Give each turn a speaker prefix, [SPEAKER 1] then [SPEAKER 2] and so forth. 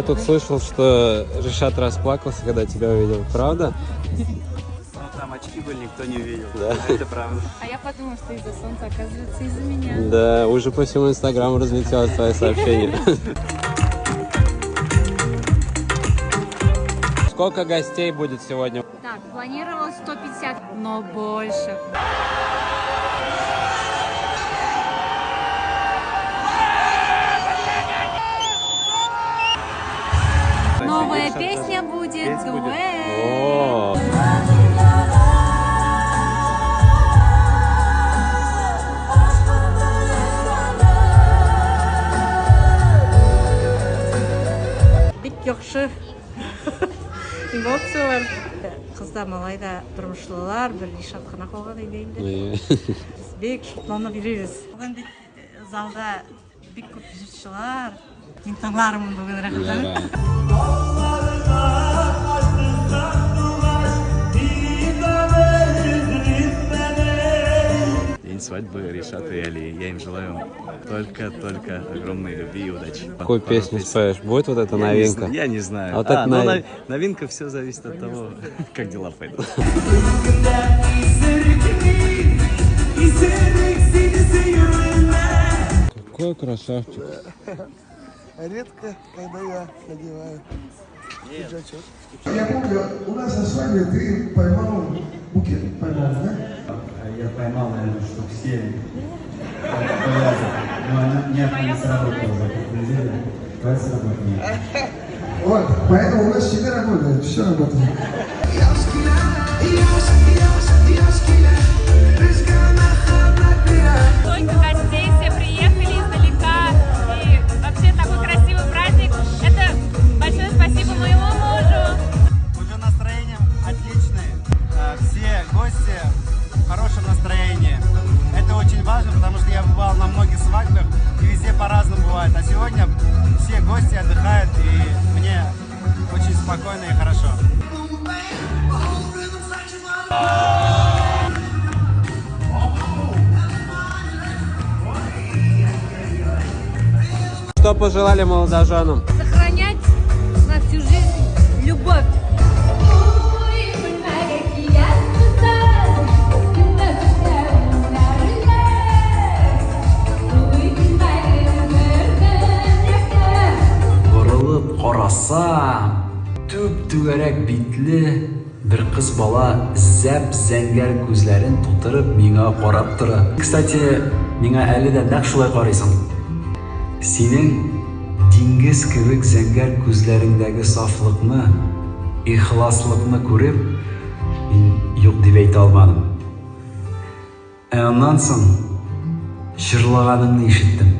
[SPEAKER 1] Я тут слышал, что Решат расплакался, когда тебя увидел. Правда?
[SPEAKER 2] Ну, там очки были, никто не увидел.
[SPEAKER 1] Да.
[SPEAKER 2] Это правда.
[SPEAKER 3] А я подумала, что из-за солнца, оказывается, из-за меня.
[SPEAKER 1] Да, уже по всему Инстаграму разлетелось твое сообщение. Сколько гостей будет сегодня?
[SPEAKER 3] Так, планировалось 150, но больше. Новая песня будет, дуэт.
[SPEAKER 1] О,
[SPEAKER 4] Бик яхшы эмоциялар. Кыз да, малай да тормышлылар, бер Ришат кына калган иде инде. Без бик шатланып йөрибез. Бүген бит залда бик күп җырчылар. Мин тыңлармын бүген рәхәтләнеп.
[SPEAKER 2] День свадьбы Решата и Али. Я им желаю только-только огромной любви и удачи.
[SPEAKER 1] Какую
[SPEAKER 2] Пару
[SPEAKER 1] песню
[SPEAKER 2] песен.
[SPEAKER 1] споешь? Будет вот эта
[SPEAKER 2] Я не
[SPEAKER 1] новинка?
[SPEAKER 2] Я не знаю.
[SPEAKER 1] А вот это
[SPEAKER 2] ну, новинка, все зависит от того, как дела пойдут.
[SPEAKER 1] Какой красавчик.
[SPEAKER 5] Редко, когда я надеваю пиджачок.
[SPEAKER 6] Я помню, у нас на свадьбе ты поймал букет, поймал, да?
[SPEAKER 7] Я поймал, наверное, штук 7 повязок, но она ни одна не сработала за эту неделю. Твоя сработала.
[SPEAKER 6] Вот, поэтому у нас всегда работает, все работает.
[SPEAKER 3] Столько гостей, все приехали издалека. И вообще такой красивый праздник. Это большое спасибо моему мужу.
[SPEAKER 2] Уже настроение отличное. Все гости в хорошем настроении. Это очень важно, потому что я бывал на многих свадьбах, и везде по-разному бывает. А сегодня все гости отдыхают, и мне очень спокойно и хорошо.
[SPEAKER 1] Что пожелали молодоженам?
[SPEAKER 3] Сохранять на всю жизнь любовь.
[SPEAKER 7] Борылып карасам, түп-түгәрәк битле бер кыз бала зәп-зәңгәр күзләрен тутырып миңа карап тора. Кстати, миңа әле дә нәкъ шулай карыйсың. Синең диңгез кебек зәңгәр күзләреңдәге сафлыкны, ихласлыкны күреп, мин юк дип әйтә алмадым. Ә аннан соң җырлаганыңны ишеттем.